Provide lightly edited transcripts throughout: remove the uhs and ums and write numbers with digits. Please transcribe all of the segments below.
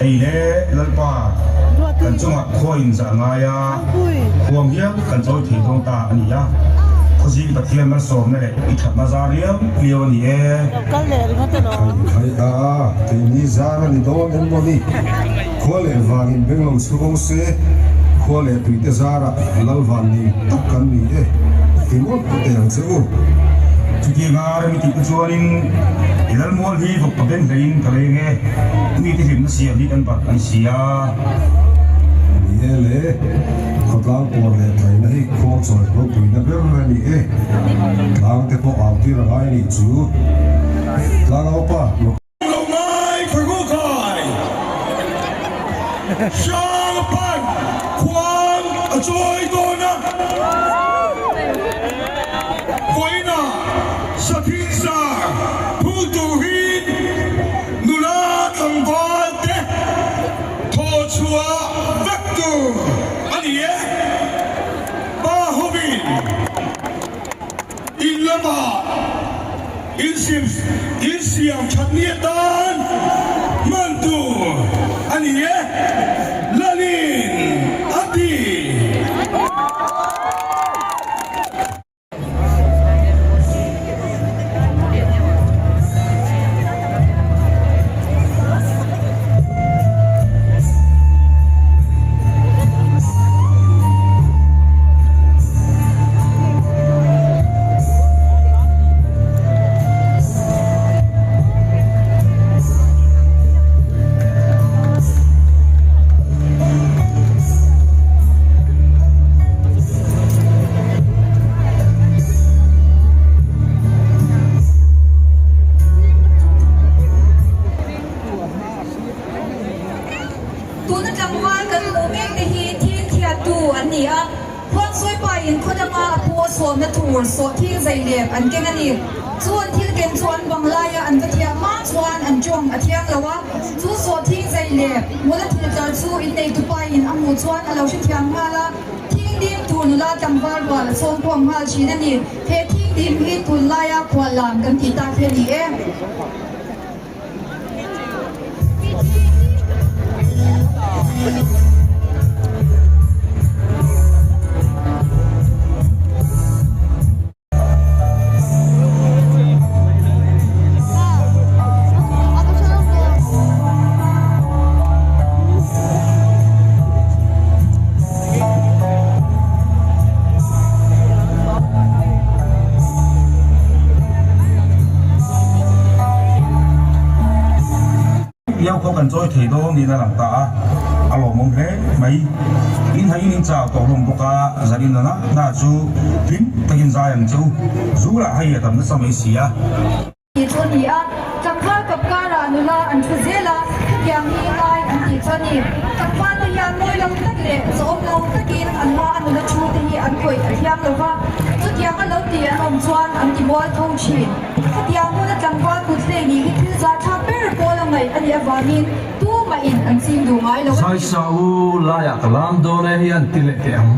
Hei le Lalpa, kan chungah khua in zah ngai a, khuang hial kan chawi thei dawn ta a ni a. Khawzing Pathian malsawmna leh i thatna zar liau liau a ni e. Khai a, keini zar a ni dawn em maw ni? Khua leh vangin beng lo chhung se, khua leh tuite zarah Lalvan ni tak kan ni e, ti mawlh teh ang che u. Chutianga rem i tih te chuanin i Lalmual hi vawk pa beng hleiin ka leng e, mite hlimna siam hi kan bat a ni si a. Ni e le, khawtlang puan leh tlaina hi khuang chawi ropuina ber a ni e, tlang te pawh au tir a ngai a nih chu. Tlangaupa. Lo ngai khawi khai Hrang pan khuang a chawi dawn a, vawiinah Sathing Sar phul turin nula tlangval te thawhchhuah vek tur a ni e. Pa hovin In lamah insiam that ni atan hman tur a ni e, Lalin a ti. Tuna tlangval kan hmuh mek te hi thil thiattu an ni a, Khuangsawi pa in khaw danga a pu a sawmna tur sawhthing zei lep an keng a ni. Chu an thil ken chu an bang laia an va thiah hma chuan an tawng a thiang lo a, chu sawhthing zei lep mawla thil tlar chu inneitu pa in a hmuh chuan a lo hrethiam nghal a, thing dim tur nula tlangval rual a sawm khawm nghal thin a ni. He thing dim hi tunlaia khuallam kan tih tak hi a ni e. Liau khaw kan chawi thei dawn niin a lang ta a, a lawmawm hle mai. In hain in chau tawh hlawm bawk a, zanin a na chu hlim takin zai ang che u, zu lah hei a tam nasa mai si a. Tih chu a ni a, tlangval kap karah nula an thu zel a, hetiang hi ngai an tih chu a ni. Tlangval te hian mawi lo tak leh zawhawm lo takin an hma a nula thu te hi an khawih a thiang lo va, chutiang a lo ti an awm chuan an ti mual tho thin. Hetiang huna tlangval kut hlei nih hi thil zahthlak ber pawl a ngaih a nih avangin tumah in an ching duh ngai lo a ni. Saisa u laiah ka lam dawn e hi an ti leh teh ang.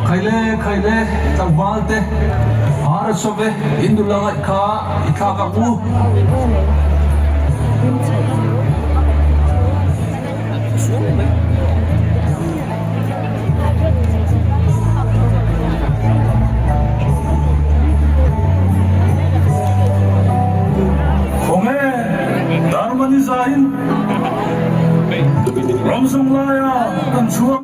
Khaile khaile tlangval te har a chawp e in nula ngaih kha i thlak ang u. Khawnge Darmani zaiin ramzawng laia kan chhuak.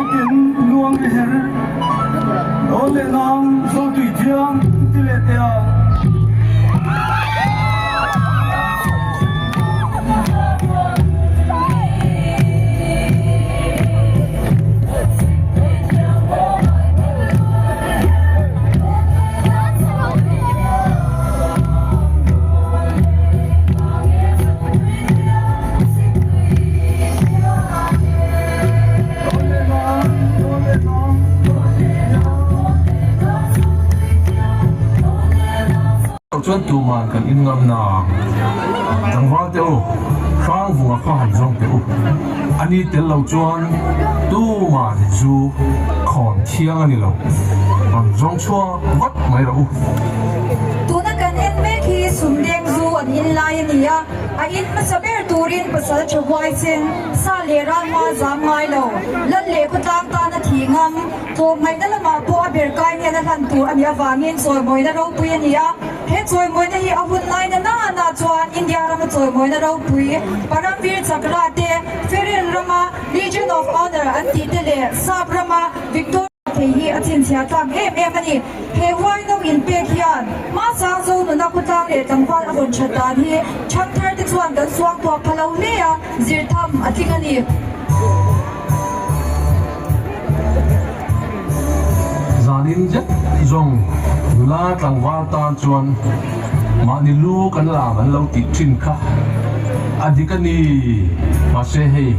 Leitin luang ri her dawn leh nang Zotui thiang ti leh teh ang. Chuan tuman kan in ngam na tlangval te u Hrangvunga kha han zawng teh u a ni tel lo chuan tuman zu khawn thiang a ni lo rawn zawng chhuak vat mai rawh u. Tuna kan en mek hi sumdeng zu an in lai a ni a. A in hmasa ber turin pasal tha huaisen, sa leh ral hma zam ngai lo, lal leh khawtlang tana thi ngam, tlawmngaihna lamah pawh a ber kai hian a hlan tur a nih avangin chawimawina ropui a ni a. He chawimawina hi a hun laina nana chuan India rama chawimawina ropui, Paramvir Chakra te, Foreign rama Legion of Honour an tih te leh Sap rama Victoria thei hi a chhinchhiah tlak em em a ni. He huaino inpek hian hmasang zo nuna khawtlang leh tlangval a vawn that dan hi ṭhangthar te chuan kan suangtuah pha lo hle a, zir tham a tling a ni. Zanin zet zawng nula tlangval tan chuan mahni lu kan lam an lo tih thin kha a dik a ni. Mahse hei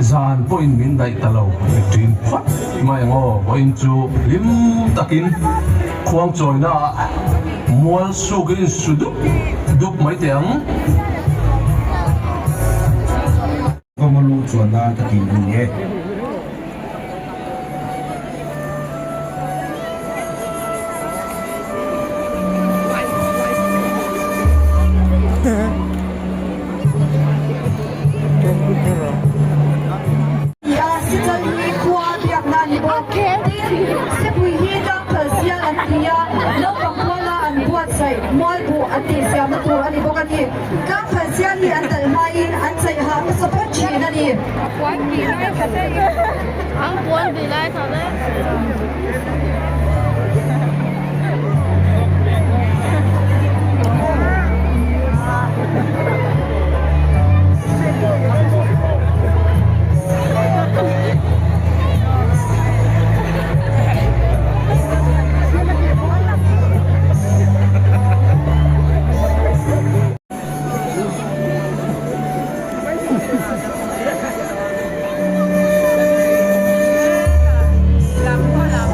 zan pawhin min daih ta lo ṭin phawt. Mai ang aw, vawiin chu hlim takin khuang chawina ah mual sukin in su dup dup mai teh ang. Kawng a luh chuan nan ka tih ni e. Ti a, Sichal hi khua biakna a ni bawk. Tin, Sepui hi tlangphal sial an ti a, naupang kuala an buatsaih mualbuh an tih siamna tur a ni bawk a ni. Tlangphal sial hi an talh hmain an chaih hah hmasa phawt thin a ni.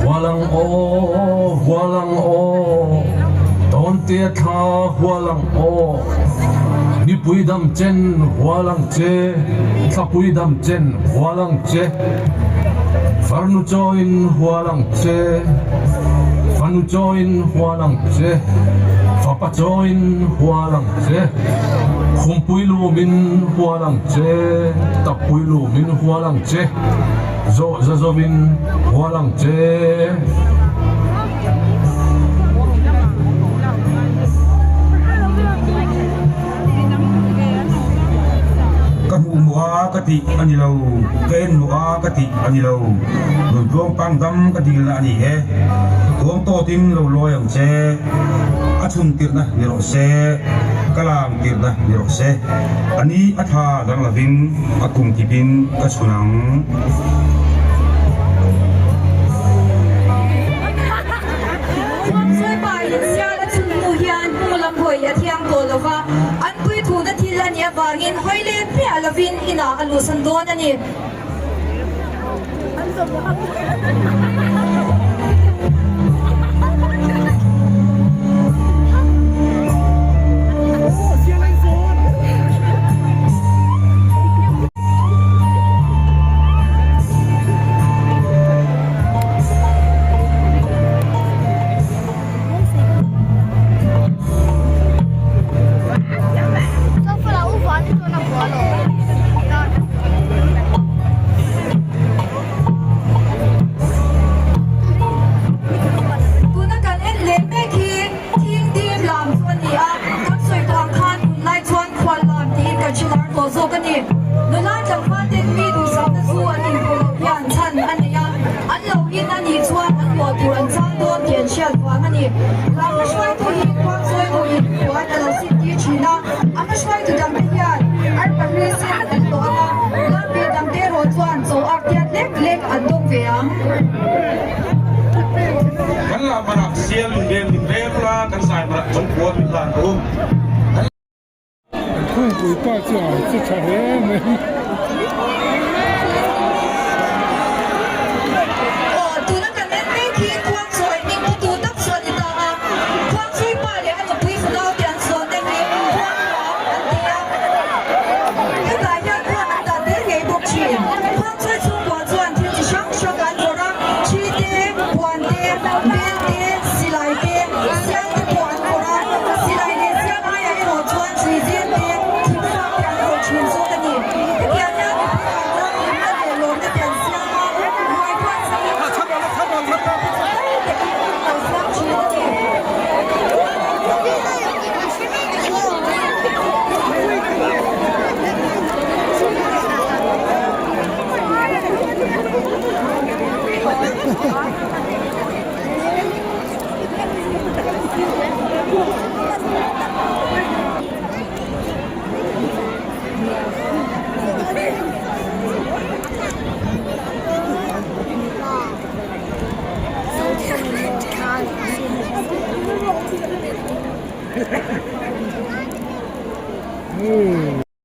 Hualang aw, hualang aw, tawnte thla hualang aw, nipui dam chen hualang che, thlapui dam chen hualang che, farnu chawiin hualang che, fanu chawiin hualang che, fapa chawiin hualang che, khumpui lumin hualang che, tappui lumin hualang che, zawh za zawin hualang che. Ka hmuh hmuh a ka tih a ni lo, ka en hmuh a ka tih a ni lo, Nun tluang pang dam ka dilna a ni e. Tuang tawtin lo lawi ang che, a chhun tirhna ni rawh se, ka lam tirhna ni rawh se. A ni a tha dang lovin a kum kipin ka chhun ang. Khuangsawipa in sial a chhun hnu hian hmu lam hawi a thiang tawh lo va, an puithuna thil a nih avangin hawi let miah lovin inah a luhsan dawn a ni. ni. Lam hmahruaitu hi Khuangchawi nuin puan a lo sin tir thin a, a hmahruaitu dangte hian arpa hlui sin an hlawh ang a, lam ve dangte erawh chuan chaw ark tiat lek lek an dawng ve ang. Kan lah marah sial min rel min rel ula, kan zai marah chuan puan min hlan rawh u. Kan kungpui pa chu a che tha hle mai.